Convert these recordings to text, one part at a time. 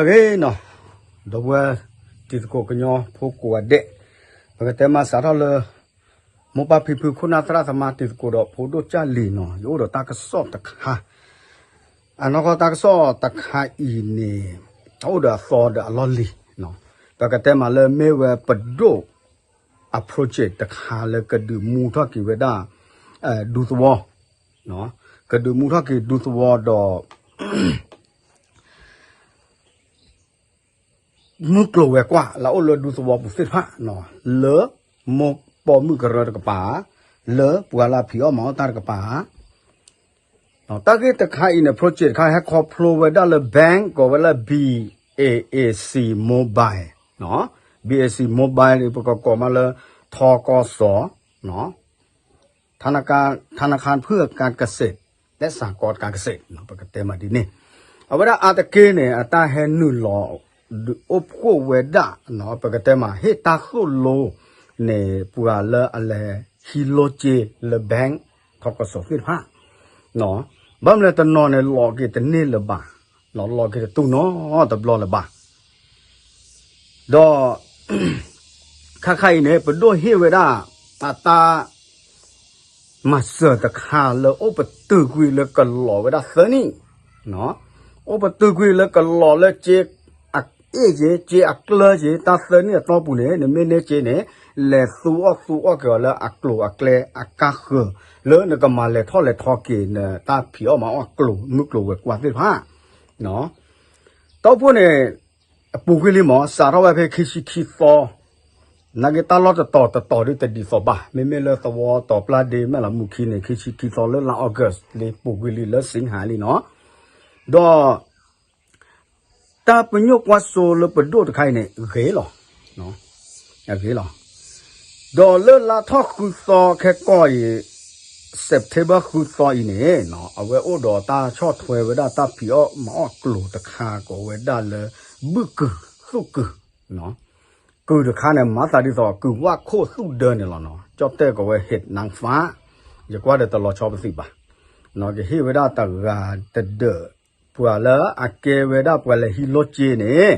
ဂ့ၤနီၤ, ဒီပုၢ်ဝဲၢ်တံၤသကိးကညီဖိကိးဂၤဒဲး, ပကတဲမၤစးထီၣ်လၢ မိၢ်ပၢ်ဖံဖုခိၣ်နၢ်သရၣ်သမါ တံၤသကိးဒီးဖိဒိၣ်ကၢ်လံၤနီၤ, ယအိၣ်ဒီးတၢ်ကစီၣ်တခါ, အနီၢ်ကီၢ်တၢ်ကစီၣ်တခါအံၤန့ၣ် အအိၣ်ဒီးအသီဒီးအလီၢ်လံၤ, ပကတဲမးလၢမ့ၢ်ဝဲပဒိၣ်အ project တခါလၢကဒုးမူထီၣ်က့ၤဝဲဒၣ် ဒူသဝီ, ကဒုးမူထီၣ်က့ၤဒူသဝီဒီး မုၢ်ကျိၤဝဲၤကွာ်လၢအအိၣ်လၢဒူသဝီပူၤသ့ၣ်တဖၣ်, လၢမိၢ်ပိာ်မုၣ်ကရၢတကပၤ, လၢပှၤလၢအဖံးအီၣ်မၤအီၣ်တၢ်တကပၤ, တၢ်ဂ့ၢ်တခါအံၤန့ၣ် project တခါဟဲခီဖျိဝဲဒၣ်လၢ bank ကိးဝဲလၢ BAC Mobile, BAC Mobile န့ၣ် ပကကိးမးလၢ ထီကီစီၤ ธนาคาร ธนาคารเพื่อการเกษตร และสหกรณ์การเกษตร ပကတဲမးဒ်န့ၣ်, အဝဲဒၣ်အါတက့ၢ်န့ၣ် အတၢ်ဟဲနုာ်လီၤ ဒုးအိၣ်ဖှိၣ်ဝဲဒၣ် ပကတဲမး ဟ့ၣ်တၢ်သိၣ်လိန့ၣ် ပှၤလၢအလဲၤဟံးလိစ့လၢ bank ထီကီစီၤသ့ၣ်တဖၣ်, ဘၣ်မနုၤလဲၣ်တနီၤန့ၣ် လီၤက့ၤတန့ၢ်လၢၤဘၣ်, လီၤက့ၤတတူၢ်နီတဘျီလၢၤဘၣ်. ဒီး ခါခါအံၤန့ၣ် ပဒိၣ်ဟ့ၣ်ဝဲဒၣ် အတၢ် မၤစၢၤတခါလၢအိၣ်ပတုာ်ကွံာ်လၢကလီၤဝဲဒၣ်သၢနံၣ်, အိၣ်ပတုာ်ကွံာ်လၢကလီၤလၢစ့အအ့ၣ်က့ၤ စ့အကျၢက့ၤ တၢ်သၢနံၣ်အတီၢ်ပူၤန့ၣ် နမ့ၢ်န့ၢ်စ့န့ၣ် လဲၤသူအီၣ်သူအီၣ်က့ၤအီၤလၢအကျိၤအကျဲအကါဃၢၤ လၢနကမၤလဲၤထီၣ်လဲၤထီက့ၤနတၢ်ဖံးအီၣ်မၤအီၣ်အကျိၤ မုၢ်ကျိၤဝဲၤကွာ်သ့ၣ်တဖၣ် တီၢ်ဖှိၣ်န့ၣ် အပူၤကွံာ်လံမး စးထီၣ်ဝဲဖဲခံဆံခံသီ, နာ်က့တၢ်လီၢ်တတီၤတတီၤဒုးတဒ်သိးဘၣ်, မ့မ့ၢ်လၢသဝီတီၤပျၢ်ဒ့မဲာ်လးမူခံန့ၣ် ခံဆံခံသီလၢလါ August လံ ပူၤကွံာ်လံလၢ စ့ဟါလံနီၤ, ဒီး တၢ်ပညိၣ်ကွၢ်စိလၢပဒိၣ်တခါအံၤန့ၣ် ဂ့ၤလီၤ, ဂ့ၤလီၤ. ဒီးလၢလါထီၣ်ဃုသီခဲကီၢ်အံၤ September ဃုသီအံၤန့ၣ် အဝဲအိၣ်ဒီးတၢ်ဆီၣ်ထွဲဝဲဒၣ်တၢ်ဖံးအီၣ်မၤအီၣ်ကျိၤတခါကိးဝဲဒၣ်လၢ ဘုၣ်ကုၢ်သူၣ်ကုၢ်, ကုၢ်တခါန့ၣ် မၤသးဒ်သိး ကုၢ်ဝၣ်ခိၣ်သူၣ်ဒၢန့ၣ်လီၤနီၤ, ကၠီၣ်တဲၣ်ကိးဝဲ ဟ့းနၢဖး, ယကွၢ်ဒီးတလီၤဆီပသံးဘၣ်, ကဟ့ၣ်ဝဲဒၣ်တဂၤတဒၢး ပှၤလၢအကဲဝဲဒၣ်ပှၤလဲၤဟံးလိစ့န့ၣ်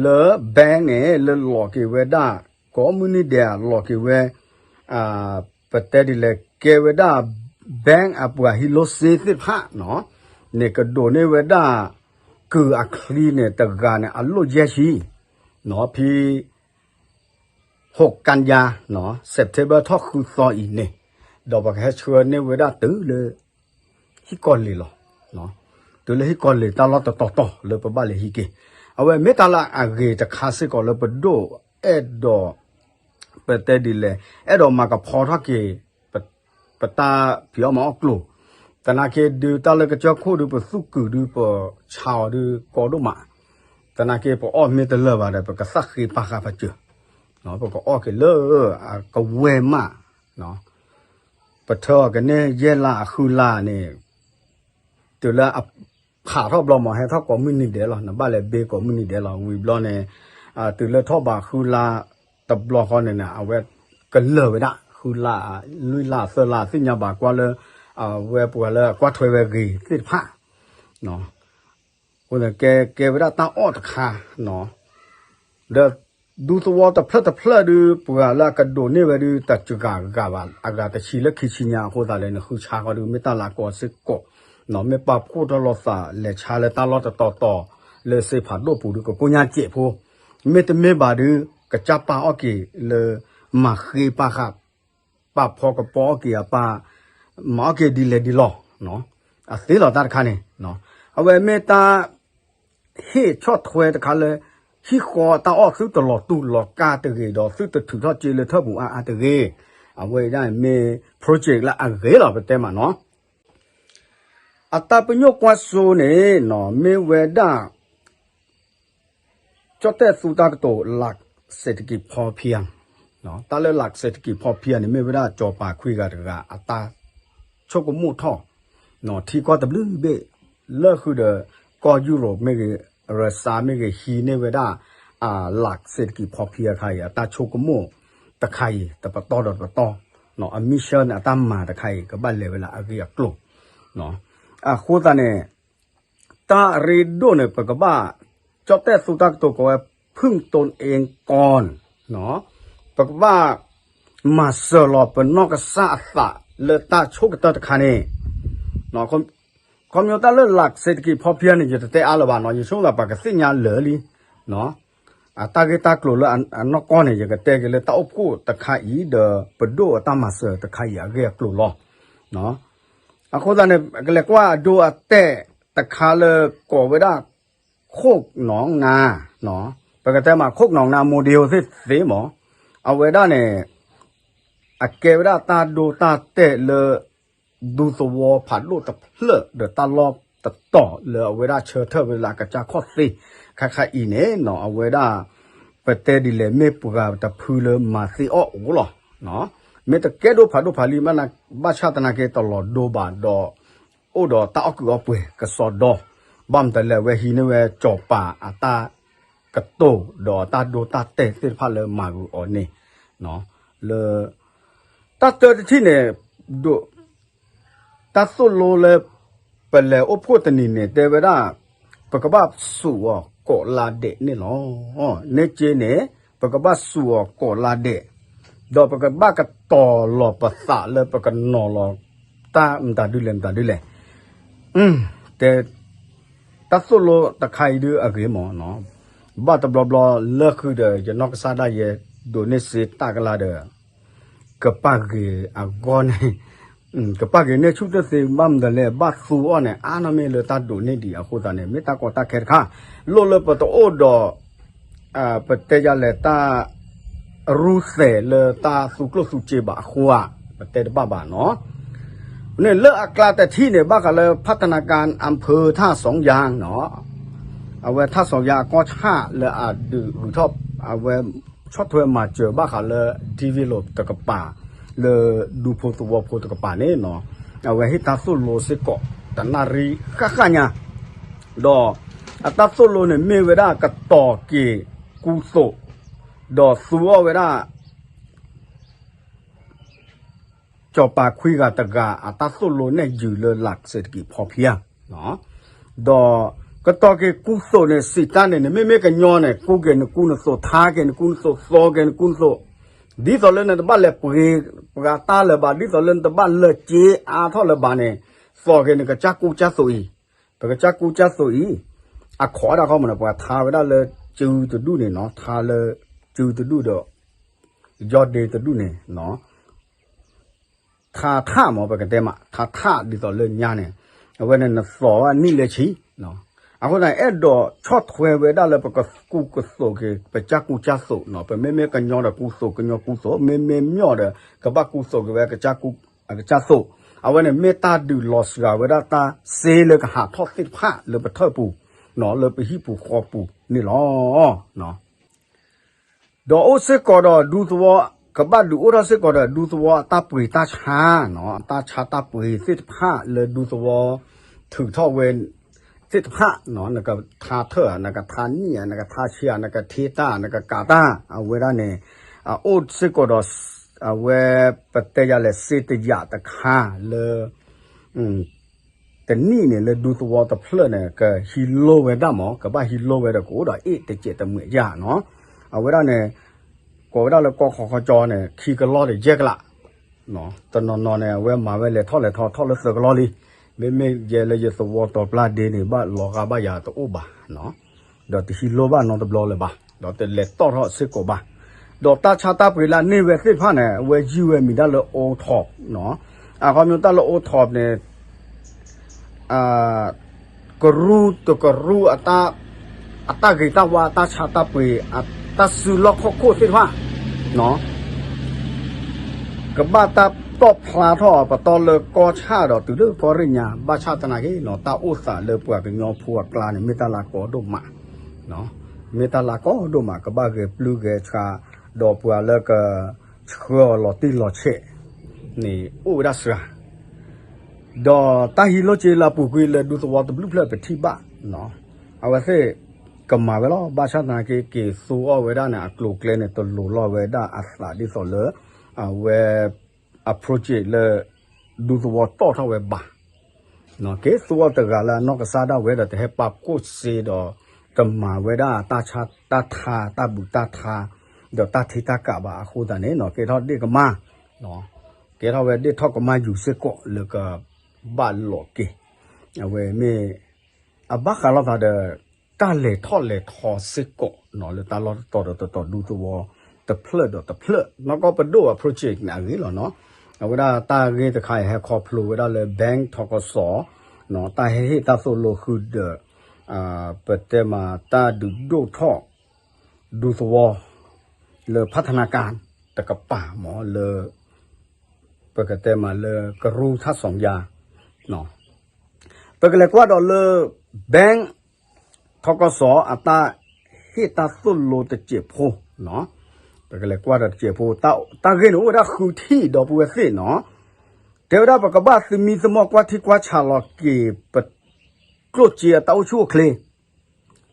လၢ bank န့ၣ် လၢလီၤက့ၤဝဲဒၣ် ကိးမုၢ်နံၤဒဲး လီၤက့ၤဝဲ ပတဲဒ်လဲၣ် ကဲဝဲဒၣ် bank အပှၤဟံးလိစ့သ့ၣ်တဖၣ်န့ၣ် ကဒိးန့ၢ်ဝဲဒၣ် ကုၢ်အချံန့ၣ် တဂၤန့ၣ် အလိၣ်ယဲၢ်ဆံ ဖဲ ဟိးကၣ်ယါ September ထီၣ်ဃုသီအံၤန့ၣ်, ဒီးပကဟဲဆှၢန့ၢ်ဝဲဒၣ်တုၤလၢ ဟံၣ်ကီၢ်လ့ၤလီၤ. တုၤလၢဟံၣ်ကီၢ်လ့ၤတၢ်လီၢ်တတီၤတီၤလၢပဘၣ်လဲၤဟံးက့ၤ, အဝဲမ့ၢ်တၢ်လၢအဂ့ၤတခါစ့ၢ်ကီးလၢပဒိၣ်အဲၣ်ဒိး ပတဲဒ်လဲၣ် အဲၣ်ဒိးမၤကဖီထီၣ်က့ၤ ပတၢ်ဖံးအီၣ်မၤအီၣ်ကျိၤ, သနာ်က့ဒုးတၢ်လၢကစၢၢ်ခိၣ်ဒုး ပသူၣ်ကုာ်ဒုး ပဆါအီၤဒုးကီဒိၣ်မး, သနာ်က့ပအီၣ်မ့ၢ်တလၢာ်ဘၣ်ဒီး ပကသၣ်ဃ့ပာ်ဃာ်ပစၢၤ, ပကအီၣ်က့ၤလၢအကဝဲၢ်မး, ပထၢအီၤကန့ၢ်ယဲၢ်လါအဃုလါန့ၣ်, တုၤလၢအဖးထီၣ်ဘျီမး ဟဲထီၣ်ကိးမုၢ်နံၤဒဲးလီၤ, နဘၣ်လဲၤဘ့ကိးမုၢ်နံၤဒဲးလီၤ. ဝံၤဘျီန့ၣ် တုၤလၢထီၣ်ဘးဃုလါတဘျီဃီန့ၣ်န့ၣ် အဝဲကလၢာ်ဝဲဒၣ် ဃုလါ လွံၢ်လါသၢလါ သ့ၣ်ညါဘၣ်ကွၢ်လၢ အဝဲပှၤလၢအကွၢ်ထွဲဝဲဂ့ၤသ့ၣ်တဖၣ် အဃိန့ၣ် ကဲကဲဝဲဒၣ်တၢ်အီၣ်တခါ, ဒီးဒူသဝီတဖျၢၣ်တဖျၢၣ်ဒုး ပှၤလၢအကဒိးန့ၢ်ဝဲဒုး တစှၤဂၤဘၣ်, အဂၤတဆံလၢခံဆံညါအဃိသတးလဲၣ် နဃုဆါဃီဒုး မ့ၢ်တၢ်လၢအကီစ့ၢ်ကီး, မ့ၢ်ပာ်ဖှိၣ်ထီၣ်လိာ်သးလဲၤဆါလၢတၢ်လီၢ်တတီၤတီၤ လၢစ့ဖးဒိၣ်ပူၤဒုး ကကိညါစဲးဖိ, မ့တမ့ၢ်ဘၣ်ဒုး ကစၢ်ပာ်အီၣ်က့ၤလၢ မၤဃ့ပာ်ဃာ် ပာ်ဖီကပီၤအီၣ်က့ၤအပၢ်, မၤအီၣ်က့ၤဒ်လဲၣ်ဒ်လဲၣ်, အသ့လီၤတၢ်တခါန့ၣ်, အဝဲမ့ၢ်တၢ် ဟ့ၣ်ဆီၣ်ထွဲတခါလၢ ဟံၣ်ဃီတၢ်အီၣ်သုတလီၤတူာ်လီၤကာ်တဂ့ၤဒီး သုတထုးထီၣ်စ့လၢထၢၣ်ပူၤအါအါတဂ့ၤ, အဝဲဒၣ်မ့ၢ် project လၢအဂ့ၤလီၤ ပတဲမးနီၤ. အတၢ်ပညိၣ်ကွၢ်စိန့ၣ် မ့ၢ်ဝဲဒၣ် ကၠီၣ်တဲၣ်သူတၢ်ကတိၤ หลักเศรษฐกิจพอเพียง, တၢ်လၢ หลักเศรษฐกิจพอเพียง န့ၣ် မ့ၢ်ဝဲဒၣ်စီၤပၤခွံဂၤတဂၤ အတၢ်ဆိကမိၣ်ထီၣ် ထံကီၢ်တဘျုးဘ့ၣ် လၢဃုာ်ဒီး ကီၢ်ယူရိးမ့ၢ်ဂ့ၤ ရၢစါမ့ၢ်ဂ့ၤ ဟံးန့ၢ်ဝဲဒၣ် အ หลักเศรษฐกิจพอเพียง အခါအံၤ အတၢ်ဆိကမိၣ်တခါအံၤ တပတီၢ်ဒီးတပတီၢ် အ mission န့ၣ် အတၢ်မၤတခါအံၤ ကဘၣ်လဲၤဝဲလၢအဂ့ၢ်အကျိၤ အဃိသတးန့ၣ် တၢ်ရ့ဒိၣ်န့ၣ် ပကဘၣ် ကၠီၣ်တဲၣ်သူတၢ်ကတိၤကိးဝဲ ဖုၣ်တိၣ်အ့ၣ်ကီၢ် ပကဘၣ်မၤစၢၤလီၤပနီၢ်ကစၢ်အသးလၢတၢ်ဆိကတၢၢ်တခါန့ၣ် ခီဖျိတၢ်လၢ လၢ်စ့တက့ၢ်ဖီဖျါန့ၣ် ယတတဲအါလၢၤဘၣ်နီၤ ယဆိကမိၣ်ပှၤကသ့ၣ်ညါလၢာ်လံ အတၢ်ဂ့ၢ်တၢ်ကျိၤလၢအနီၢ်ကီၢ်န့ၣ် ယကတဲက့ၤလၢတၢ်အိၣ်ဖှိၣ်တခါအံၤ ဒီးပဒိၣ်အတၢ်မၤစၢၤတခါအံၤအဂ့ၢ်အကျိၤလီၤ. အဃိသတးန့ၣ် ကလဲၤကွၢ်အဒိအတဲာ်တခါလၢကိးဝဲဒၣ် ခိၣ်နီၢ်နၤ, ပကတဲမးခိၣ်နီၢ်နၤ မိၢ်ဒ့ဟိသ့ၣ်သ့မး, အဝဲဒၣ်န့ၣ် အကဲဝဲဒၣ်တၢ်ဒိတၢ်တဲာ်လၢ ဒူသဝီဖးဒိၣ်တဖျၢၣ်ဒီးတၢ်လီၢ်တတီၤလၢအဝဲဒၣ်ဆၢထၢၣ်ဝဲလၢအကစၢ်ခီၣ်သ့ၣ် ခါခါအံၤန့ၣ်နီၤ အဝဲဒၣ် ပတဲဒ်လဲၣ်မ့ၢ်ပှၤတဖုလၢမၤသ့အီၣ်အိၣ်လီၤ. မ့ၢ်တကဲဒိၣ်ဖးဒိၣ်ဖးလံ ဘၣ်ဆၣ်သနာ်က့တလီၤဒိဘၣ်ဒီး အိၣ်ဒီးတၢ်အီၣ်ကုးအီပှဲၤကစီဒီ, ဘၣ်မတၤလဲၣ်အဝဲဟံးန့ၢ်ဝဲစီၤပၤအတၢ်ကတိၤ ဒီးတၢ်ဒိတၢ်တဲာ်သ့ၣ်တဖၣ်လၢမၤဂုာ်အီၤန့ၣ် လၢ တၢ်တၢတထံၣ်န့ၣ် ဒိၣ် တၢ်သိၣ်လိလၢ ပလဲၤအိၣ်ဖှိၣ်တနံၤန့ၣ် တဲဝဲဒၣ် ပကဘၣ်စူးအီၤကိးလါဒဲးန့ၣ်လီၤ. န့ၣ်က့န့ၣ် ပကဘၣ်စူးအီၤကိးလါဒဲး, ဒီးပကဘၣ်ကတီၤလီၤပသးလၢပကနီၤလီၤ တၢ်မတၤဒုလဲၣ်မတၤဒုလဲၣ် တဲ တၢ်သိၣ်လိတခါအံၤဒုအဂ့ၤမး, ဘၣ်တဘျီဘျီလၢဃုာ်ဒီး ယနီၢ်ကစၢ်ဒၣ်ယဲ ဒိးန့ၢ်စ့တၢ်ကလါဒီး ကပၢ်ဂ့ၤအဂီၢ်န့ၣ် ကပၢ်ဂ့ၤန့ၢ်ဆူၣ်တသ့ ဘၣ်မတၤလဲၣ် ဘၣ်သူအီၤန့ၣ် အါနီၢ်မ့ၢ်လၢတၢ်ဒိးန့ၢ်ဒံးအဃိသတးန့ၣ် မ့ၢ်တၢ်ကီတၢ်ခဲတခါ လိၣ်လၢပတအိၣ်ဒီး ပတဲယၤလဲၣ်တၢ် ရူသဲးလၢတၢ်သူကျိၣ်သူစ့ဘၣ်အဃိဧါ, ပတဲတဘၣ်ဘၣ်နီၤ. န့ၣ်လၢအကျါတထံၣ်န့ၣ် ဘၣ်ဃးလၢ ဖးတနကၣ် အၣ်ဖၢၣ် ထၣ်စီၤယၤနီၤ, အဝဲထၣ်စီၤယၤအကီၢ်ဆၣ်လၢအဒုးဂုၤထီၣ် အဝဲဆီၣ်ထွဲမၤစၢၤဘၣ်ဃးလၢ ထံဝ့လိာ်တကပၤ လၢဒူဖိသဝီဖိတကပၤန့ၣ်နီၤ, အဝဲဟ့ၣ်တၢ်သိၣ်လိစ့ၢ်ကီး တနၣ်ရံၣ်ဃၣ်ဃၣ်ညါ ဒီးအတၢ်သိၣ်လိန့ၣ်မ့ၢ်ဝဲဒၣ်ကတီၤက့ၤကူသိး, ဒီးသူအီၤဝဲဒၣ် စီၤပၤခွံဂၤတဂၤ အတၢ်သိၣ်လိနဲၣ်ယုာ်လၢလၢ်စ့တက့ၢ်ဖီဖျါ, ဒီးကတီၤက့ၤကူသိးန့ၣ် စံးတၢ်န့ၣ် နမ့မ့ၢ်ကညီန့ၣ် ကူက့ၤနကူနသိး ထါက့ၤနကူနသိး သီက့ၤနကူနသိး, ဒ်သိးလၢနတဘၣ်လဲၤပှ့ၤပှၤတၢ်လၢၤဘၣ် ဒ်သိးလၢနတဘၣ်လၢက့ၤအါထီၣ်လၢၤဘၣ်န့ၣ် သီက့ၤနကစၢ်ကူကစၢ်သိးအံၤ, ပကစၢ်ကူကစၢ်သိးအံၤ, အခီဒၣ်ခီမးန့ၣ် ပှၤထါဝဲဒၣ်လၢစုတဒူၣ်န့ၣ်နီၤ ထါလၢစုတဒူၣ်ဒီး ယီၢ်ဒ့တဒူၣ်န့ၣ် ထါထၣ်မး ပကတဲမး ထါထၣ်ဒ်သိးလၢညါန့ၣ် အဝဲန့ၣ်နသီၣ်ဝဲနံၣ်လဲဆံ, အဃိသတး အဲၣ်ဒိးဆီၣ်ထွဲဝဲဒၣ်လၢပကကူကသိးက့ၤ ပကစၢ်ကူကစၢ်သိးနီၤ, ပမ့မ့ၢ်ကညီဒီးကူသိးကညီကူသိး, မ့မ့ၢ်မၠီၣ်ဒီး ကဘၣ်ကူသိးက့ၤဝဲ အကစၢ်သိး, အဝဲန့ၣ်မ့ၢ်တၢ်ဒုးလီၤစှၤဝဲဒၣ်တၢ်စ့လၢကဟးထီၣ်သ့ၣ်တဖၣ်လၢပထၢၣ်ပူၤ, လၢပဟံၣ်ပူၤဃီပူၤန့ၣ်လီၤ. ဒီးအိၣ်စ့ၢ်ကီးဒီးဒူသဝီ, ကဘၣ်ဒုးအိၣ်ထီၣ်စ့ၢ်ကီးဒီးဒူသဝီအတၢ်ပှ့ၤတၢ်ဆါ, အတၢ်ဆါတၢ်ပှ့ၤသ့ၣ်တဖၣ်လၢဒူသဝီထုးထီၣ်ဝဲသ့ၣ်တဖၣ်, နကထါထၢၣ်ဧါ, နကထါနံၣ်ဧါ, နကထါဆံးဧါ, နကထ့တၢ်, နကကးတၢ်, အဝဲဒၣ်န့ၣ် အအိၣ်စ့ၢ်ကီးဒီး အဝဲပတဲယၤလဲၣ်စ့တယာ်တခါလၢ တနံၣ်န့ၣ်လၢဒူသဝီတဖျၢၣ်န့ၣ် ကဟံးလိဝဲဒၣ်မး, ကဘၣ်ဟံးလိဝဲဒီးကအိၣ်ဒီးအ့ၣ်တစဲးတမှဲးယါနီၤ, အဝဲဒၣ်န့ၣ် ကိးဝဲဒၣ်လၢကီၢ်ခီခီကၠီန့ၣ် ခံကလီၢ်ဒီးယဲၢ်ကလး, တနီၤနီၤန့ၣ် အဝဲမၤဝဲလဲၤထီၣ်လဲၤထီထီၣ်လၢသၢကလီၢ်လံ, မ့မ့ၢ်ယဲလၢယသဝီတီၤပျၢ်ဒ့န့ၣ် ဘၣ်လီၤဂာ်ဘၣ်ယၤတအိၣ်ဘၣ် ဒီးတဟံးလိဘၣ်နီတဘျီလၢၤဘၣ်, ဒီးတလဲၤတီၣ်ထီၣ်စ့ၢ်ကီးဘၣ်, ဒီးတၢ်ဆါတၢ်ပှ့ၤလၢအန့ၢ်ဝဲသ့ၣ်တဖၣ်န့ၣ် အဝဲယုၢ်ဝဲမံၤဒၣ်လၢ Old Top နီၤ, အခီပညီတၢ်လၢ Old Top န့ၣ် ကရူၢ်တကရူၢ် အတၢ်ဂ့ၤတၢ်ဝါ အတၢ်ဆါတၢ်ပှ့ၤ အတၢ်စုလီၢ်ခီၣ်ခိၣ်သ့ၣ်တဖၣ် ကဘၣ်တၢ်တီၣ်ဖျါထီၣ်ပတီၢ်လၢကီၢ်ဆၣ်ဒီးတုၤလၢကီၢ်ရ့ၣ်ညါ ဘၣ်ဆၣ်သနာ်က့နီၤ တၢ်အိၣ်သးလၢပှၤကညီဖိအကျါန့ၣ် မ့ၢ်တၢ်လၢအကီဒိၣ်မး, မ့ၢ်တၢ်လၢအကီဒိၣ်မး ကဘၣ်ဂဲၤပျုၢ်ဂဲၤဆှါ ဒီးပှၤလၢကဆှၢအီၤလီၤတံၢ်လီၤဆဲးန့ၣ် အိၣ်ဝဲဒၣ်စှၤ ဒီးတၢ်ဟံးလိၢ်က့လၢအပူၤကွံာ်လၢဒူသဝီတဘျုးဖျၢၣ်ပထံၣ်ဘၣ်, အဝဲသ့ၣ်ကမၤဝဲလီၤ. ဘၣ်ဆၣ်သနာ်က့ က့ၤသူအီၣ်ဝဲဒၣ်န့ၣ် အကျိၤအကျဲန့ၣ် တလိၤလီၤဝဲဒၣ်အသးဒ်သိးလၢ အဝဲ အ project လၢ ဒူသဝီတီၣ်ထီၣ်ဝဲဘၣ်. က့ၤသူအီၣ်တဂၤလၢအနီၢ်ကစၢ်ဒၣ်ဝဲဒီး တဟဲပာ်ဖှိၣ်စ့ဒီး တမၤဝဲဒၣ်တၢ်ဆါတၢ်ထါ တၢ်ဘူးတၢ်ထါ ဒီးတၢ်ထံတၢ်ကးဘၣ်အဃိသတးန့ၣ်နီၤ ကဲထီၣ်ဒ့ၣ်ကမၢ် ကဲထီၣ်ဝဲဒ့ၣ်ထီၣ်ကမၢ်ယူၤစ့ၢ်ကီးလၢကဘၣ်လိးက့ၤ အဝဲမ့ၢ် အဘၣ်ဃးလိာ်သးဒီး တၢ်လဲၤထီၣ်လဲၤထီစ့ၢ်ကီးနီၤ လၢတၢ်လီၢ်တတီၤဒီးတတီၤဒူသဝီတဖျၢၣ်ဒီးတဖျၢၣ် နီၢ်ကီၢ်ပဒိၣ်အ project န့ၣ်အဂ့ၢ်လီၤနီၤ. အဝဲဒၣ်တၢ်ဂ့ၢ်တခါအံၤဟဲခီဖျိဝဲဒၣ်လၢ bank ထီကစီၣ် တၢ်ဟဲဟ့ၣ်တၢ်သိၣ်လိဃုာ်ဒီး ပတဲမးတၢ်ဒုးဒိၣ်ထီၣ် ဒူသဝီ လၢဖးထနကၤတကပၤမ့ၢ်လၢ ပကတဲမးလၢကရူၢ်ထၣ်စီၤယါ ပကလဲၤကွၢ်ဒီးလၢ bank ထီကစီၣ်အတၢ်ဟ့ၣ်တၢ်သိၣ်လိတစဲးဖိ ပကလဲၤကွၢ်ဒီးတစဲးဖိ တၢ်ဂ့ၢ်န့ၣ်အိၣ်ဝဲဒၣ်ဃုထံၣ်ဒီပုၢ်ဝဲၢ်သ့ၣ်နီၤ တဲဝဲဒၣ်ပကဘၣ်သမံသမိးကွၢ်ထံကွၢ်ဆးလီၤက့ၤ ပကျိၣ်စ့အတၢ်အိၣ်ဆူၣ်အိၣ်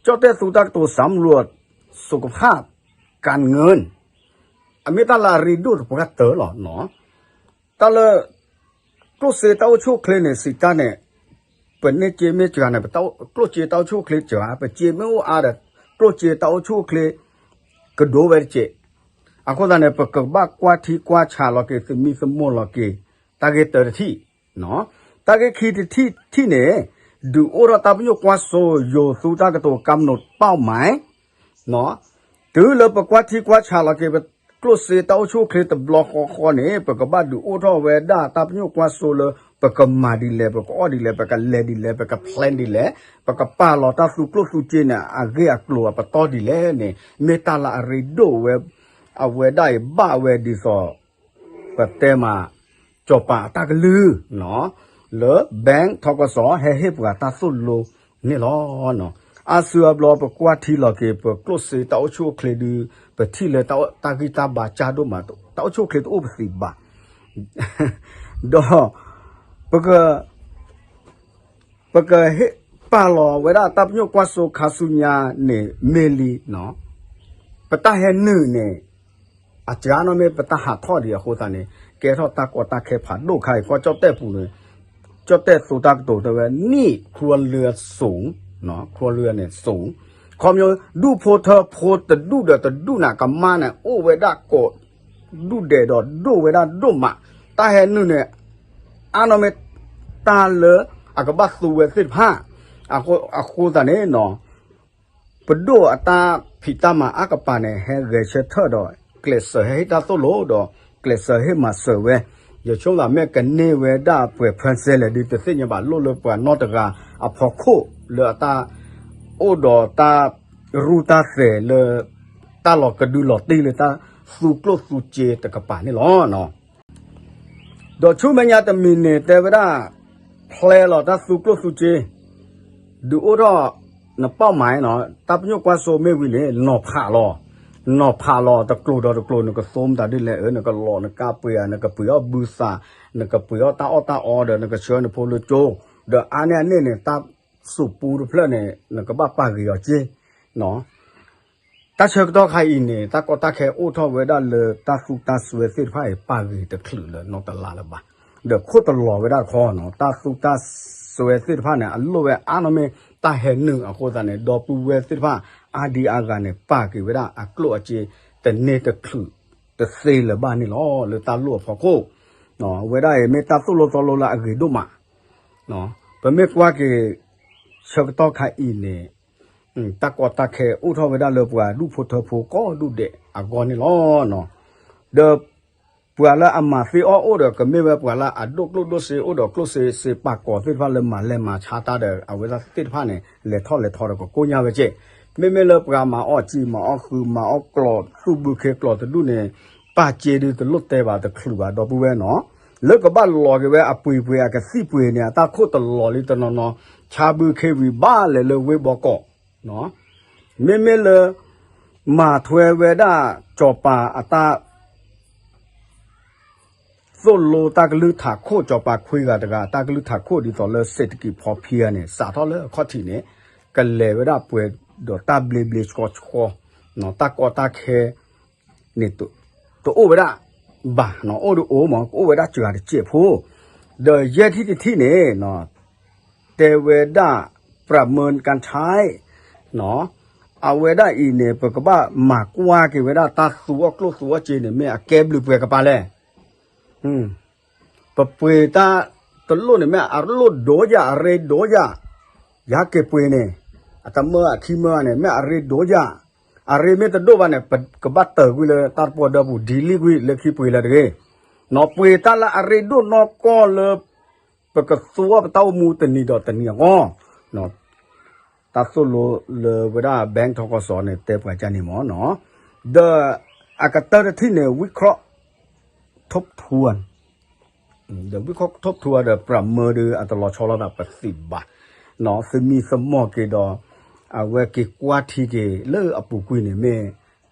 ချ့ ကၠီၣ်တဲၣ်သူတၢ်ကတိၤ สำรวจสุขภาพการเงิน အမ့ၢ်တၢ်လၢအရ့ဒိၣ်တပှၢ်တၢၢ်လီၤနီၤ. တၢ်လၢ ကျိၣ်စ့တၢ်အိၣ်ဆူၣ်အိၣ်ချ့န့ၣ် စံးတၢ်န့ၣ် ပန့ၢ်စ့မ့ၢ်စှၤန့ၣ် ပကျိၣ်စ့တၢ်အိၣ်ဆူၣ်အိၣ်ချ့စှၤ ပစ့မ့ၢ်အိၣ်အါဒီး ကျိၣ်စ့တၢ်အိၣ်ဆူၣ်အိၣ်ချ့ ကဒိဝဲတစဲး အဃိသတးန့ၣ် ပကဘၣ်ကွၢ်ထံကွၢ်ဆးလီၤက့ၤ သမံသမိးလီၤက့ၤ တၢ်ဂ့ၢ်တၢတထံၣ် တၢ်ဂ့ၢ်ခံတထံၣ်ထံၣ်န့ၣ် ဒုးအိၣ်ထီၣ်တၢ်ပညိၣ်ကွၢ်စိ ယိၤသူတၢ်ကတိၤ กำหนดเป้าหมาย တုၤလၢပကွၢ်ထံကွၢ်ဆးလီၤက့ၤ ပကျိၣ်စ့တၢ်အိၣ်ဆူၣ်အိၣ်ချ့တဘျီဃီဃီန့ၣ် ပကဘၣ်ဒုးအိၣ်ထီၣ်ဝဲဒၣ်တၢ်ပညိၣ်ကွၢ်စိလၢ ပကမၤဒ်လဲၣ် ပကအီၣ်ဒ်လဲၣ် ပကလဲၤဒ်လဲၣ် ပက plan ဒ်လဲၣ် ပကပာ်လီၤတၢ်သူကျိၣ်သူစ့န့ၣ် အဂ့ၢ်အကျိၤအပတီၢ်ဒ်လဲၣ်န့ၣ် မ့ၢ်တၢ်လၢအရ့ဒိၣ်ဝဲ အဝဲဒၣ်အံၤဘၣ်ဝဲဒ်သိး ပတဲမး စီၤပၤအတၢ်ကလုၢ် လၢ bank ထီကစီၣ် ဟဲဟ့ၣ်ပှၤတၢ်သိၣ်လိန့ၣ်လီၤ. အါစုအါဘျီပကွၢ်ထံလီၤက့ၤ ပကျိၣ်စ့တၢ်အိၣ်ဆူၣ်အိၣ်ချ့ဒုး ပထံၣ်လၢတၢ်ဂံၢ်တၢ်ဘါကၢ်ဒိၣ်မး တၢ်အိၣ်ဆူၣ်အိၣ်ချ့တအိၣ်ပသံးဘၣ် ဒီး ပက ပကဟ့ၣ်ပာ်လီၤဝဲဒၣ်တၢ်ပညိၣ်ကွၢ်စိခါဆူညါန့ၣ် မ့ၢ်လံနီၤ ပတၢ်ဟဲနုာ်န့ၣ် အစှၤနီၤမ့ၢ်ပတၢ်ဟးထီၣ်ဒံးအဃိသတးန့ၣ် ကဲထီၣ်တၢ်ကီတၢ်ခဲဖးဒိၣ်ခါအံၤ ကီၢ်ကၠီၣ်တဲၣ်ပူၤန့ၣ် ကၠီၣ်တဲၣ်သူတၢ်ကတိၤတဲဝဲ หนี้ครัวเรือนสูง ครัวเรือนเนี่ยสูง ခီဖျိ ဒူၣ်ဖိထၢဖိတဒူၣ်ဒီးတဒူၣ်န့ၣ် ကမါန့ၣ် အိၣ်ဝဲဒၣ်ကိးဒူၣ်ဒဲးဒီးဒိၣ်ဝဲဒၣ်ဒိၣ်မး တၢ်ဟဲနုာ်န့ၣ် အါနီၤမ့ၢ်တၢ်လၢအကဘၣ်သူဝဲသ့ၣ်တဖၣ် အဃိသတးန့ၣ်နီၤ ပဒိၣ်အတၢ်ဖံးတၢ်မၤအါကပၤန့ၣ် ဟဲဂဲၤဆၢထၢၣ်ဒီး ကျဲးစၢးဟဲဟ့ၣ်တၢ်သိၣ်လိဒီး ကျဲးစၢးဟ့ၣ်မၤစၢၤဝဲ ယဆိကမိၣ်မ့ၢ်ကန့ၢ်ဝဲဒၣ်ပှဲၤဖၢစဲလဲၣ်ဒုး တသ့ၣ်ညါဘၣ်လိၣ်လၢပှၤနီတဂၤအဖီခိၣ်လၢအတၢ် အိၣ်ဒီးတၢ်ရူၢ်တၢ်သဲးလၢ တၢ်လီၤကဒုလီၤတံၢ်လၢတၢ်သူကျိၣ်သူစ့တကပၤန့ၣ်လီၤ. ဒီးဆူမဲာ်ညါတမံၤန့ၣ် တဲဝဲဒၣ် ဖျဲလီၤတၢ်သူကျိၣ်သူစ့ ဒုးအိၣ်ထီၣ် နပာ်မၤနီၤ တၢ်ပညိၣ်ကွၢ်စိမ့ၢ်ဝံၤန့ၣ် နီၤဖးလီၤ နီၤဖးလီၤတကျိၤဒီးတကျိၤ နကသိမတၤဒ်လဲၣ်ဧၢ နကလီၤနကါပှ့ၤဧါ နကပှ့ၤအီၣ်ဘုသး နကပှ့ၤအီၣ်တၢ်အီၣ်တၢ်အီဒီး နကဆှၢနဖိလၢကၠိ ဒီးအါန့ၢ်အန့ၣ်န့ၣ် တၢ်စူးပူတဖျၢၣ်န့ၣ် နကဘၣ်ပာ်ဂ့ၤအီၤက့ တၢ်ဆၢကတီၢ်ခါအံၤန့ၣ် တၢ်ကီတၢ်ခဲအိၣ်ထီၣ်ဝဲဒၣ်လၢတၢ်သူတၢ်စွဲသ့ၣ်တဖၣ်အံၤ ပာ်ဂ့ၤတချုးလၢၤနီတလါလၢၤဘၣ်. ဒီးခိၣ်တလီၤဝဲဒၣ်တခီနီၤ တၢ်သူတၢ်စွဲသ့ၣ်တဖၣ်န့ၣ် အလိၣ်ဝဲအါနီၢ်မ့ၢ်တၢ်ဟဲနုာ်အဃိသတးန့ၣ် ဒီပုၢ်ဝဲၢ်သ့ၣ်တဖၣ် အါဒံအါဂၤန့ၣ် ပာ်က့ၤဝဲဒၣ်အကျိၣ်အစ့ တန့ၢ်တချုးတသ့လၢၤဘၣ်န့ၣ်လီၤ. လၢတၢ်လိၣ်အဖီခိၣ် ဝဲဒၣ်အံၤမ့ၢ်တၢ်သိၣ်လိသီလိလၢအဂ့ၤဒိၣ်မး ပမ့ၢ်ကွၢ်က့ၤ ဆၢကတီၢ်ခါအံၤန့ၣ် တၢ်ကီတၢ်ခဲအိၣ်ထီၣ်ဝဲဒၣ်လၢပှၤဒူၣ်ဖိထၢဖိကိးဒူၣ်ဒဲးအဂီၢ်န့ၣ်လီၤ. ဒီးပှၤလၢအမၤသ့အီၣ်အိၣ်ဒီး ကမ့ၢ်ဝဲပှၤလၢအဒိၣ်ကျိၣ်ဒိၣ်စ့အိၣ်ဒီးကျိၣ်စ့စ့ပာ်ကီၤသ့ၣ်တဖၣ်လၢမၤလဲၤမၤဆါတၢ်ဒီး အဝဲသ့ၣ်တဖၣ်န့ၣ် လဲၤထီၣ်လဲၤထီဒီးကကိညၢ်ဝဲကဲး မ့မ့ၢ်လၢပှၤမၤအီၣ်စံာ်မၤအီၣ်ဃုမၤအီၣ်ကျီၢ်သူၣ်ဘုခ့ကျီၢ်တဒူၣ်န့ၣ် ပာ်စ့ဒုးတလိၣ်တဲဘၣ်တချုးဘၣ်ဒီပုၢ်ဝဲၢ်နီၤ လၢကဘၣ်လီၤက့ၤဝဲအပှ့ၤပှ့ၤအကသံၣ်ပှ့ၤန့ၣ် အတၢ်ခိၣ်တလီၤလံတနီၤနီၤ ဆါဘုခ့ဝံၤဘၣ်လဲၤလၢဝ့ၢ်ဘီကီး မ့မ့ၢ်လၢ မၤထွဲဝဲဒၣ်စီၤပၤအတၢ် သိၣ်လိတၢ်ကလုၢ်ထးခိၣ် စီၤပၤခွံဂၤတဂၤ တၢ်ကလုၢ်ထးခိၣ်ဒ်သိးလၢ เศรษฐกิจพอเพียง န့ၣ် စးထီၣ်လၢအခီၣ်ထံးန့ၣ် ကလဲၤဝဲဒၣ်ပှဲၤဒီးတၢ်ဘျ့ဘျ့ဆှီဆှီ တၢ်ကီတၢ်ခဲ န့ၣ် တအိၣ်ဝဲဒၣ်ဘၣ်နီၤ အိၣ်ဒီးအိၣ်မး ကအိၣ်ဝဲဒၣ်စှၤတစဲးဖိ ဒီးယဲၢ်ထံၣ်တထံၣ်န့ၣ် တဲဝဲဒၣ် ประเมินการใช้ အဝဲဒၣ်အံၤန့ၣ် ပကဘၣ်မၤကွၢ်က့ၤဝဲဒၣ်တၢ်သူအီၣ်ကျိၣ်သူအီၣ်စ့န့ၣ် မ့ၢ်အကဲဘျုးပှဲၤကပၤလဲၣ်. ပပှ့ၤတၢ်တလိၣ်န့ၣ် မ့ၢ်အလိၣ်ဒိၣ်ယၤ အရ့ဒိၣ်ယၤ, ယဟဲက့ၤပှ့ၤန့ၣ် အတမၢအခံမၢန့ၣ် မ့ၢ်အရ့ဒိၣ်ယၤ, အရ့မ့ၢ်တဒိၣ်ဘၣ်န့ၣ် ပကဘၣ်တၢၢ်ကွံာ်လၢတၢ်တပီၢ်ဒၢပူၤ delete ကွံာ်လၢခံပှ့ၤလၢတဂ့ၤ. နီၢ်ပှ့ၤတၢ်လၢအရ့ဒိၣ်နီၢ်ကီၢ်လၢ ပကသူအီၣ်ပတၢ်အိၣ်မူတနံၤဒီးတနံၤအဂီၢ် တၢ်သိၣ်လိလၢဝဲဒၣ် bank ထီၣ်ကီၢ်စီၤန့ၣ် တဲပှၤကန့ၣ်မ့ၢ်နီၤ, ဒီးအကတၢၢ်တထံၣ်န့ၣ် ဝံခီၣ် ထူပ်းထူ ဒီးဝံခီၣ် ထူပ်းထူ ဒီးပြးမၢဒုး အတလီၤဆီလိာ်သးပသ့ၣ်ဘၣ်, သမံသမိးက့ၤဒီး အဝဲက့ၤကွၢ်ထံက့ၤလၢအပူၤကွံာ်န့ၣ်မ့ၢ်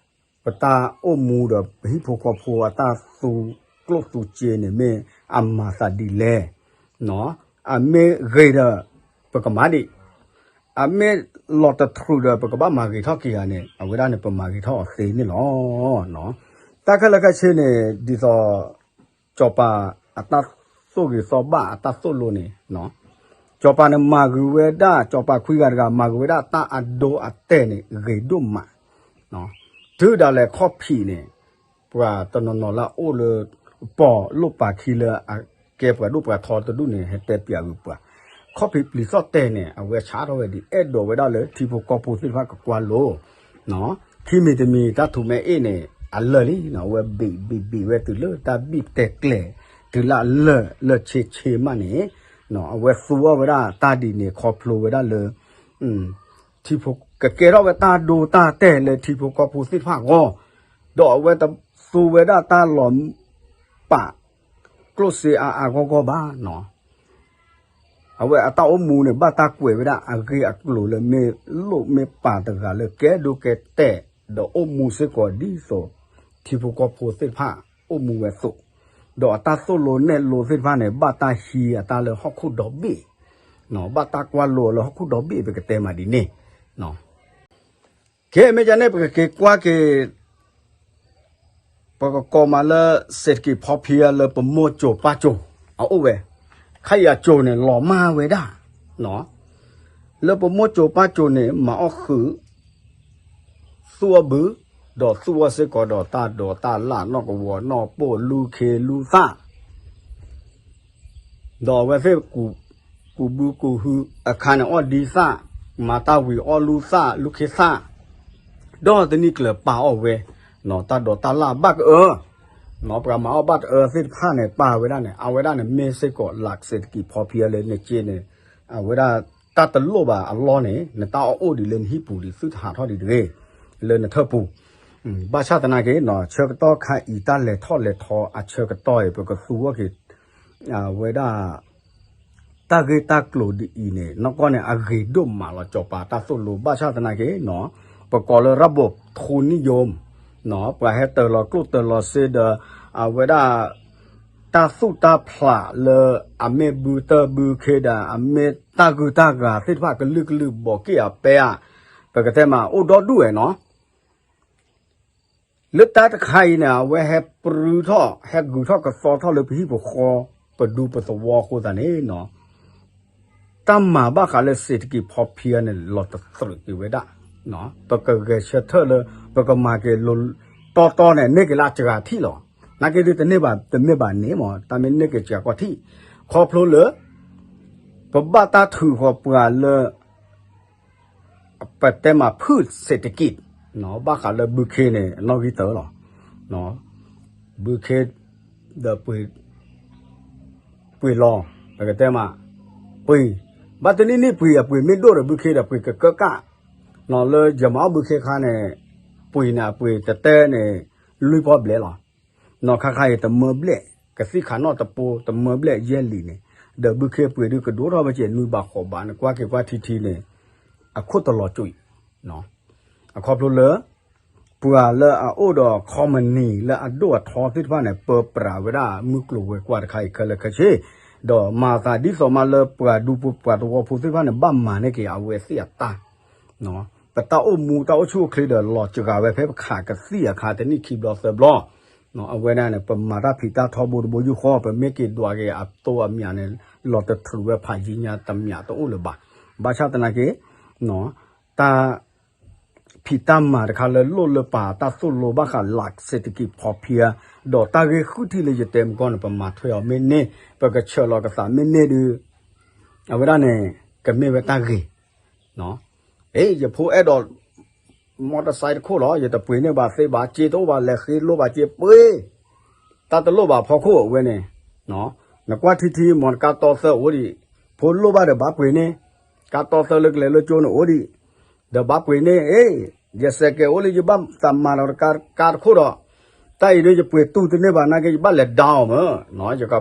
ပတၢ်အိၣ်မူဒီးပဟံၣ်ဖိဃီဖိအတၢ်သူကျိၣ်သူစ့န့ၣ်မ့ၢ်အမၤသးဒ်လဲၣ်, အမ့ၢ်ဂ့ၤဒီး ပကမၤဒံး, အမ့ၢ်လီၤတတြူာ်ဒီး ပကဘၣ်မၤဂ့ၤထီၣ်က့ၤဧါန့ၣ် အဝဲဒၣ်န့ၣ် ပမၤဂ့ၤထီၣ်အီၤသ့န့ၣ်လီၤ. တၢ်ခဲလၢာ်ခဲဆ့န့ၣ် ဒ်သိး စီၤပၤအတၢ်သိၣ်ဂ့ၤသီဘၣ်အတၢ်သိၣ်လိန့ၣ် စီၤပၤန့ၣ်မၤဂ့ၤဝဲဒၣ် စီၤပၤခွံဂၤတဂၤ မၤဂ့ၤဝဲဒၣ်တၢ်အဒိအတဲာ်န့ၣ် ဂ့ၤဒိၣ်မး, တုၤဒၣ်လဲာ်ခီၣ်ဖံးန့ၣ် ပှၤတနီၤနီၤလၢအအိၣ်လၢ ပီၢ်လိၣ်ပာ်ခံလၢအကဲပှၤဒိၣ်ပှၤထီတဒူၣ်န့ၣ် ဟဲတဲပျးဂုာ်ပှၤ, ခီၣ်ဖံးပျံၤသီၣ်တဲာ်န့ၣ် အဝဲဆါထီၣ်ဝဲဒ် အဲၣ်ဒိးဝဲဒၣ်လၢထံဖိကီၢ်ဖိသ့ၣ်တဖၣ်ကကွၢ်လိ ခံမံၤတမံၤ တၢ်ထူးမဲအ့ၣ်န့ၣ် အလၢာ်လံ, အဝဲဘ့ၣ်ဘ့ၣ်ဘ့ၣ်ဝဲတုၤလၢတၢ်ဘံၣ်တဲာ်ကျဲၤ တုၤလၢအလၢာ်လၢာ်ဆ့ဆ့မးန့ၣ်, အဝဲသူအီၣ်ဝဲဒၣ်တၢ်ဒ်န့ၣ် ခီဖျိဝဲဒၣ်လၢ ထံဖိ ကကဲထီၣ်ဝဲတၢ်ဒိတၢ်တဲာ်လၢထံဖိကီၢ်ဖိသ့ၣ်တဖၣ်အဂီၢ်, ဒီးအဝဲတသူဝဲဒၣ်တၢ်လီၤပာ် ကျိၣ်စ့အါအါဂီၢ်ဂီၢ်ဘၣ်နီၤ. အဝဲအတၢ်အိၣ်မူန့ၣ် ဘၣ်တၢ်ကွဲးဝဲဒၣ်အဂ့ၢ်အကျိၤလၢမ့ၢ်လိၣ်မ့ၢ်ပာ်တဂၤလၢကဲဒိကဲတဲာ် ဒီးအိၣ်မူစ့ၢ်ကီးဒ်သိး ထံဖိကီၢ်ဖိသ့ၣ်တဖၣ်အိၣ်မူဝဲအသိး, ဒီးအတၢ်သိၣ်လိနဲၣ်လိသ့ၣ်တဖၣ်န့ၣ် ဘၣ်တၢ်ဟံးအတၢ်လၢဟီၣ်ခိၣ်ဒီဘ့ၣ်, ဘၣ်တၢ်ကွၢ်လိအီၤလၢဟီၣ်ခိၣ်ဒီဘ့ၣ် ပကတဲမးဒ်န့ၣ်. ကဲ မ့ၢ်ဒ်န့ၣ် ပကက့ၤကွၢ်က့ၤ ပကကိးမးလၢ เศรษฐกิจพอเพียง လၢပမိၢ်ကၠိၤပၢ်ကၠိၤ အအိၣ်ဝဲ, ခဲအံၤအကၠိၤန့ၣ် လီၤမၢ်ဝဲဒၣ်, လၢပမိၢ်ကၠိၤပၢ်ကၠိၤန့ၣ် မၤအီၣ်ဃုာ် သူၣ်အီၣ်ဘု, ဒီးသူၣ်အီၣ်စ့ၢ်ကီးဒီးတၢ်ဒိးတၢ်လၣ် နီၢ်ကဝီၤနီၢ်ပိၢ် လူၤခ့လူၤသၣ် ဒီးအဝဲသ့ၣ် ကူးဘုကူးဟုအခါန့ၣ် အီၣ်ဒံသၣ်, မၤတၢ်ဝံၤအီၣ်လူၤသၣ် လူၤခ့သၣ်, ဒီးတနံၣ်ကျၢၤပာ်အီၣ်ဝဲ, တၢ်ဒိးတၢ်လၣ်ဘၣ်ကအၢ, ပှၤမၤအီၣ်ဘၣ်တအၢသ့ၣ်တဖၣ်န့ၣ် ပာ်ဝဲဒၣ်န့ၣ် အဝဲဒၣ်န့ၣ် မ့ၢ်စ့ၢ်ကီး หลักเศรษฐกิจพอเพียง လၢနက့န့ၣ်, အဝဲဒၣ်တၢ်တလိၣ်ဘၣ်အလီၢ်န့ၣ် နတၢ်အီၣ်အိၣ်ဒံးလၢနဟံၣ်ပူၤဒံး သုတဟးထီၣ်ဒံးတဂ့ၤ, လၢနထၢၣ်ပူၤ, ဘၣ်ဆၣ်သနာ်က့ ဆၢကတီၢ်ခါအံၤ တၢ်လဲၤထီၣ်လဲၤထီအဆၢကတီၢ်အံၤ ပကသူအီၤက့ၤ အဝဲဒၣ် တၢ်ဂ့ၢ်တၢ်ကျိၤဒ်အံၤန့ၣ် နီၢ်ကီၢ်န့ၣ် အဂ့ၤဒိၣ်မးလီၤ စီၤပၤတၢ်သိၣ်လိ ဘၣ်ဆၣ်သနာ်က့ ပကိးလၢ ระบบทุนนิยม ပှၤဟဲတၢၤလီၤကျိၣ်တၢၤလီၤစ့ဒီး အဝဲဒၣ် တၢ်သူၣ်တၢ်ဖျးလၢ အမ့ၢ်ဘုတၢ်ဘုခ့ဒီး အမ့ၢ်တၢ်ဂုၤတၢ်ဂၤသ့ၣ်တဖၣ် ကလုာ်ကလုာ်ဘီးက့ၣ်အပျဲၢ်ဧါ, ပကတဲမး အိၣ်ဒီဒူၣ်ဝဲနီၤ လၢတၢ်တခါအံၤန့ၣ် အဝဲဟဲပြူထီၣ် ဟဲဂုာ်ထီၣ်ကသီထီၣ်လၢပဟံၣ်ပဃီ ပဒူပသဝီအဃိသတးန့ၣ် တၢ်မၤဘၣ်ဃးလၢ เศรษฐกิจพอเพียง န့ၣ် လီၤတသရူးက့ၤဝဲဒၣ်, ပကဂဲၤဆၢထၢၣ်လၢ ပကမၤက့ၤလိၤတီတီန့ၣ် န့ၢ်က့ၤလၢအစှၤထံၣ်လီၤ. နာ်က့ဒုးတန့ၢ်ဘၣ် တမ့ၢ်ဘၣ်န့ၣ်မ့ၢ် တၢ်မ့ၢ်န့ၢ်က့ၤစှၤကီၢ်ထံၣ်, ခီဖျိလၢ ပဘၣ်တၢ်ထုးဃီၤပှၤလၢ ပတဲမး พืชเศรษฐกิจ ဘၣ်ဃးလၢဘုခ့န့ၣ် နီၣ်ဂံၢ်တၢလီၤ. ဘုခ့ ဒီးပှ့ၤ ပှ့ၤလီၤ ပကတဲမး ပှ့ၤ ဘၣ်တနံၣ်နံၣ်ပှ့ၤ အပှ့ၤမ့ၢ်ဒိၣ်ဒီးဘုခ့ဒီး ပှ့ၤကကၢကၣ် လၢယမၤအီၣ်ဘုခ့ခါန့ၣ် ပှ့ၤန့ၣ် အပှ့ၤတတဲန့ၣ် လွံၢ်ပီၣ်ဘျဲၣ်လီၤ. နီၢ်ခါခါအံၤ တမၢဘျဲၣ် ကသံၣ်ခးနီၣ်တပိ တမၢဘျဲၣ်ယဲၢ်လံၤန့ၣ် ဒီးဘုခ့ပှ့ၤဒုးကဒိၣ်ထီၣ်ဝဲက့ၤ နွံဘးဃိးဘးန့ၣ် ကွၢ်က့ၤကွၢ်ထံထံန့ၣ် အခိၣ်တလီၤကွံာ် အခီဖျိလၢ ပှၤလၢအအိၣ်ဒီး company လၢအဒိၣ်အထီသ့ၣ်တဖၣ်န့ၣ် ပၢပြးဝဲဒၣ်မုၢ်ကျိၤဝဲၤကွာ်တခါအံၤခဲလၢာ်ခဲဆ့, ဒီးမၤသးဒ်သိးမးလၢပှၤဒူပှၤသဝီဖိသ့ၣ်တဖၣ်န့ၣ် ဘၣ်မၤန့ၢ်က့ၤအဝဲသ့ၣ်အတၢ် ပတၢ်အိၣ်မူတၢ်အိၣ်ဆူၣ်အိၣ်ချ့ဒီး လီၤစှၤဝဲဖဲပခးကသံၣ်အခါ တနံၣ်ခံဘျီသၢဘျီ, အဝဲဒၣ်န့ၣ် ပမၤတၢ်ဖံးတၢ်ထီဘိတဘိယူၢ်ဃီ ပမ့ၢ်က့ၤဒွးက့ၤအသိအမျးန့ၣ် လီၤတတြူးဝဲဖးယံၤညါတမျးတအိၣ်လၢၤဘၣ်. ဘၣ်ဆၣ်သနာ်က့ တၢ် ဖံးတၢ်မၤတခါလၢလိၣ်လၢပာ်တၢ်သိၣ်လိဘၣ်ဃး လၢ เศรษฐกิจพอเพียง ဒီးတၢ်ဂ့ၢ်ဃုထံၣ်လၢယတဲမုၢ်ကီၢ်န့ၣ် ပမၤထွဲအီၤမ့ၢ်န့ၢ် ပကဆၢလီၤကသးမ့ၢ်န့ၢ်ဒုး အဝဲဒၣ်န့ၣ် ကမ့ၢ်ဝဲတၢ်ဂ့ၤ အ့ ယဖိအဲၣ်ဒိး မီတစဲးတခိၣ်လီၤ ယတပှ့ၤန့ၢ်ဘၣ်သ့ဘၣ် စ့တအိၣ်ဘၣ် လဲၤဃ့လိဘၣ်စ့ပှ့ၤ တၢ်တလိၣ်ဘၣ်ဖီခိၣ်အဝဲန့ၣ် နကွၢ်ထံထံ မီတကါတီသၢအိၣ်ဒံး ဖိလိၣ်ဘၣ်ဒီးဘၣ်ပှ့ၤန့ၢ် ကါတီသၢလၢကလဲၤလၢကၠိန့ၣ်အိၣ်ဒံး ဒီးဘၣ်ပှ့ၤန့ၢ် အ့ ယစဲးကဲးအိၣ်လၢယဘၣ်သးမၤဒီးတကါတခိၣ်ဒီး တၢ်အံၤဒ်ယပှ့ၤတူၢ်တန့ၢ်ဘၣ်နာ်က့ ယဘၣ်လဲၤဒါအီၤမ့ၢ် ယက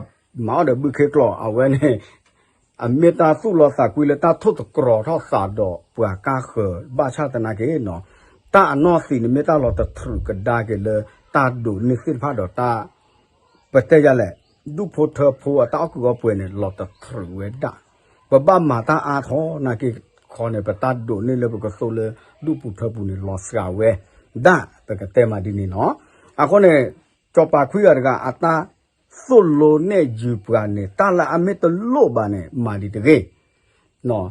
မၤအီၣ်ဒီးဘုခ့ကျိာ် အဝဲန့ၣ် အမ့ၢ်တၢ်သူၣ်လီသးကွံလၢတၢ်ထိၣ်သတြီၤထီၣ်သးဒီးပှၤကါဃၢၤ ဘၣ်ဆၣ်သနာ်က့နီၤ တၢ်အနီၢ်သံးန့ၣ်မ့ၢ်တၢ်လီၤတထြုးကဒါက့ၤလၢ တၢ်ဒိးန့ၢ်သ့ၣ်တဖၣ်ဒီးတၢ် ပတဲယၤလဲၣ် ဒူၣ်ဖိထၢဖိအတၢ်အီၣ်ကုးအီပှဲၤန့ၣ် လီၤတထြုးဝဲဒၣ် ပဘၣ်မၤတၢ်အါထီၣ်နာ်က့ခီန့ၣ် ပတၢ်ဒိးန့ၢ်လၢပကသိးလၢ ဒူၣ်ပူၤထၢပူၤန့ၣ် လီၤစှၤဝဲဒၣ် ပကတဲမးဒ်န့ၣ်နီၤ အဃိန့ၣ် စီၤပၤခွံဂၤတဂၤအတၢ်သိၣ်လိနဲၣ်ယုာ်ပှၤန့ၣ် တၢ်လၢအမ့ၢ်တလိၣ်ဘၣ်န့ၣ် မၤဒံးတဂ့ၤ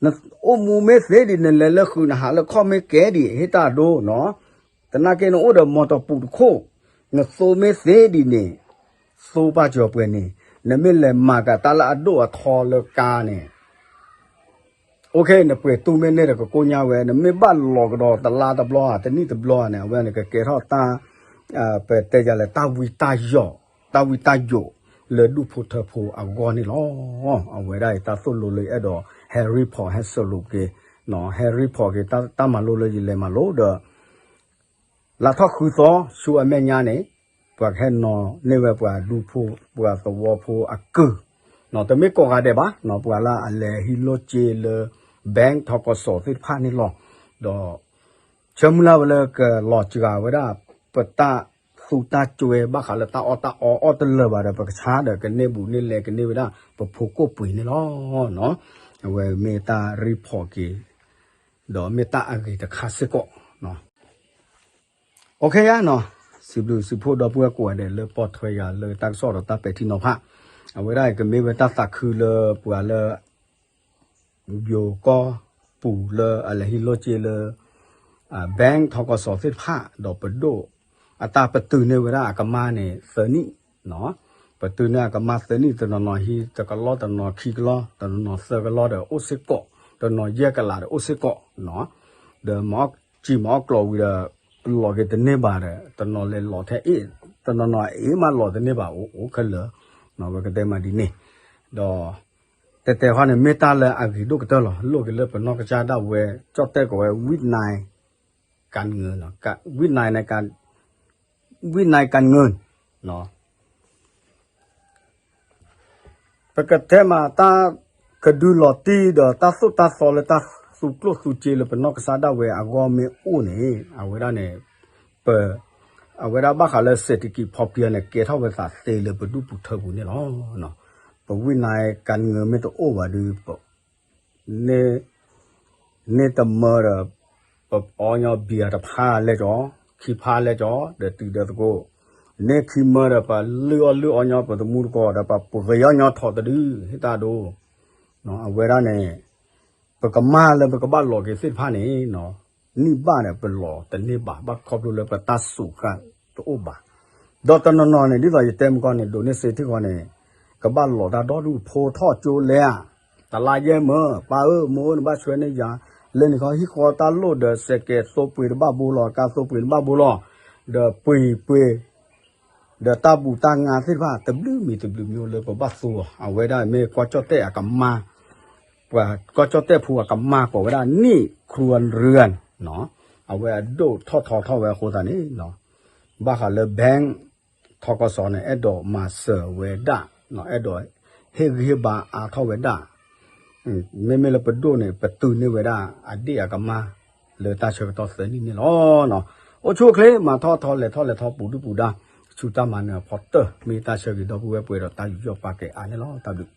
နအိၣ်မူမ့ၢ်သ့ဒံး နလဲၤလၢဃုာ် နဟးလၢခီၣ်မ့ၢ်ကဲဒံး ဟ့ၣ်တၢ်ဒိနီၤ သနာ်က့နအိၣ်ဒီးမီတပူၤတခိၣ် နသိမ့ၢ်သ့ဒံးန့ၣ် သိပာ်စၢၤပှဲၤန့ၣ် နမ့ၢ်လဲၤမၤကၤတၢ်လၢအဒိၣ်အထီလၢကါန့ၣ် အိၣ်ခ့ နပှ့ၤတူၢ်မ့ၢ်န့ၢ်ဒီးကကိညါဝဲ နမ့ၢ်ဘၣ်လီၤကဒီးတလါတဘျီဧါ တနံၣ်တဘျီဧါန့ၣ် အဝဲန့ၣ်ကကဲထီၣ်တၢ် ပတဲယၤလဲၣ် တၢ်ဝံတၢ်ယိး တၢ်ဝံတၢ်ယိးလၢဒူၣ်ဖိထၢဖိအဂီၢ်န့ၣ်လီၤ. အဝဲဒၣ်အံၤတၢ်သိၣ်လိလၢယအဲၣ်ဒိး ဟဲ report ဟဲစရူးက့ၤ ဟဲ report က့ၤ တၢ်မၤလိလၢယလဲၤမၤလိဒီး လါထီၣ်ဃုသီ ဆူအမဲာ်ညါန့ၣ် ပှၤကဟဲနီၤန့ၢ်ဝဲပှၤဒူဖိ ပှၤသဝီဖိအကုၢ် တမ့ၢ်ကိးဂၤဒဲးဘၣ် ပှၤလၢအလဲၤဟံးလိၢ်စ့လၢ bank ထီကီၢ်စီၤသ့ၣ်တဖၣ်န့ၣ်လီၤ. ဒီး ဆၢမုၢ်လၢ်ဝဲလၢကလီၤစှၤဝဲဒၣ် ပတၢ်သူတၢ်စွဲဘၣ်ဃးလၢတၢ်အီၣ်တၢ်အီအီၣ်တလၢာ်ဘၣ်ဒီး ပကဆါဒီးကန့ၢ်ဘူးန့ၢ်လဲကန့ၢ်ဝဲဒၣ် ပဖိကိၣ်ပှ့ၤန့ၣ်လီၤ. အဝဲမ့ၢ်တၢ် report က့ၤ ဒီးမ့ၢ်တၢ်အဂ့ၤတခါစ့ၢ်ကီး OK ယါနီၤ စံးဘျုးစံးဖှိၣ်ဒီပုၢ်ဝဲၢ်ကိးဂၤဒဲးလၢပိာ်ထွဲယၤလၢတၢ်ကစီၣ်ဒီးတၢ်ပဲာ်ထံနီၤဖး အဝဲဒၣ်အံၤကမ့ၢ်ဝဲတၢ်သးခုလၢပှၤလၢ ယိၤကီၢ်ပူၤလၢအလဲၤဟံးလိၢ်စ့လၢ bank ထီကီၢ်စီၤသ့ၣ်တဖၣ် ဒီးပဒိၣ်အတၢ်ပတုာ်န့ၢ်ဝဲဒၣ်အကမၢ်န့ၣ်သၢနံၣ် ပတုာ်န့ၢ်အကမၢ်သၢနံၣ် တနီၤနီၤဟံးတကလီၢ် တနီၤနီၤခံကလီၢ် တနီၤနီၤသၢကလီၢ်ဒီးအိၣ်စ့ၢ်ကီး တနီၤယဲၢ်ကလးဒီးအိၣ်စ့ၢ်ကီး ဒီးမၤအီၣ်စံာ်မၤအီၣ်ကျိးဝံၤဒီး လီၤက့ၤတန့ၢ်ဘၣ်ဒီး တနီၤလဲၤလီၤထဲအ့ၣ် တနီၤနီၤအ့ၣ်မးလီၤတန့ၢ်ဘၣ် အိၣ်အိၣ်ခဲလၢာ် ဝဲကတဲမးဒ်န့ၣ် ဒီး တဲတဲဃီန့ၣ် မ့ၢ်တၢ်လၢအဂ့ၤဒိၣ်ကတၢၢ်လီၤ. လိၣ်က့ၤလၢပနီၢ်ကစၢ်ဒၣ်ဝဲ ကၠီၣ်တဲၣ်ကီးဝဲ ဝံၣ်နၢၢ် ကၣ်ငၢၣ် ဝံၣ်နၢၢ် ဝံၣ်နၢၢ် ကၣ်ငၢၣ် ပကတဲမးတၢ်ကဒုလီၤတံၢ်ဒီးတၢ်သိၣ်တၢ်သီလၢတၢ်သူကျိၣ်သူစ့လၢပနီၢ်ကစၢ်ဒၣ်ဝဲအဂီၢ်မ့ၢ်အိၣ်န့ၣ် အဝဲဒၣ်န့ၣ် ပ အဝဲဒၣ်ဘၣ်ဃးလၢ เศรษฐกิจพอเพียง န့ၣ် ကဲထီၣ်ဝဲသးသ့လၢပဒူၣ်ပူၤထၢပူၤန့ၣ်လီၤ. ပဝံၣ်နၢၢ် ကၣ်ငၢၣ် မ့ၢ်တအိၣ်ဘၣ်ဒီး ပ န့ၣ် န့ၢ်တမၢဒီး ပအီညီဘံယၤတဖးလဲၣ်ကီး ခံဖးလဲၣ်ကီး ဒီးတုၤဒီးသကိး န့ၢ်ခံမၢဒီး ပလုၢ်အီၣ်လုၢ်အီညီ ပသမူတကိးဒီး ပပှ့ၤအီၣ်ညီထီၣ်တဒု ဟ့ၣ်တၢ်ဒိ အဝဲဒၣ်န့ၣ် ပကမၢ်လၢပကဘၣ်လီၤက့ၤသ့ၣ်တဖၣ်န့ၣ် နံၣ်ဘၣ်န့ၣ် ပလီၤတန့ၢ်ဘၣ် ဘၣ်ခီဖျိလၢပတၢ်စူးဃာ်တအိၣ်ဘၣ် ဒီးတနီၤနီၤန့ၣ် ဒ်သိးယတဲမုၢ်ကီၢ်န့ၣ် ဒိးန့ၢ်စ့ထံၣ်ဃီန့ၣ် ကဘၣ်လီၤတၢ်ဒီဒူၣ်ဖိထီၣ်ကၠိလဲၣ်ဧါ တလါယဲၢ်မၢ ပၢ်ဧၢ မိၢ်ဧၢ နဘၣ်ဆွဲန့ၢ်ယၤ လၢန့ၣ်ခီဟံၣ်ဃီတၢ်လိၣ်ဒီး စဲးကဲးသိပှ့ၤတဘၣ်ဘိလီၤ ကါသိပှ့ၤတဘၣ်ဘိလီၤ ဒီးပှ့ၤပှ့ၤ ဒီးတၢ်ဘူးတၢ်ငါသ့ၣ်တဖၣ် တဘျုးမံၤတဘျုးမံၤလၢပဘၣ်သူအီၤ အဝဲဒၣ်မ့ၢ်ကွၢ်ကၠီၣ်တဲၣ်အကမၢ် ပှၤကၠီၣ်တဲၣ်ဖိအကမၢ်ကိးဝဲဒၣ် နံၣ်ခရူအရၢၢ် အဝဲအဒိၣ်ထီၣ်ထီထီၣ်ဝဲအဃိသတးန့ၣ် ဘၣ်ဃးလၢ bank ထီကီၢ်စီၤန့ၣ် အဲၣ်ဒိးမၤစၢၤဝဲဒၣ် အဲၣ်ဒိးဟ့ၣ်ဂံၢ်ဟ့ၣ်ဘါအါထီၣ်ဝဲဒၣ် မ့မ့ၢ်လၢပဒိၣ်န့ၣ် ပတုာ်န့ၢ်ဝဲဒၣ်အဒ့ၣ်အကမၢ် လၢတၢ်ဆၢကတီၢ်သၢနံၣ်န့ၣ်လီၤ. အိၣ်ဆူၣ်အိၣ်ချ့ မၤထီၣ်ထီလဲၤထီၣ်လဲၤထီပူၤဒုၣ်ပူၤဒါ ဆူတၢ်မၤနၢၤအဖီတၢၢ် မ့ၢ်တၢ်ဆၢဂ့ၤဒီပုၢ်ဝဲၢ်ပှဲၤဒီးတၢ်ယူးယီၣ်ပာ်ကဲအါန့ၣ်လီၤ. တၢ်ဘျုး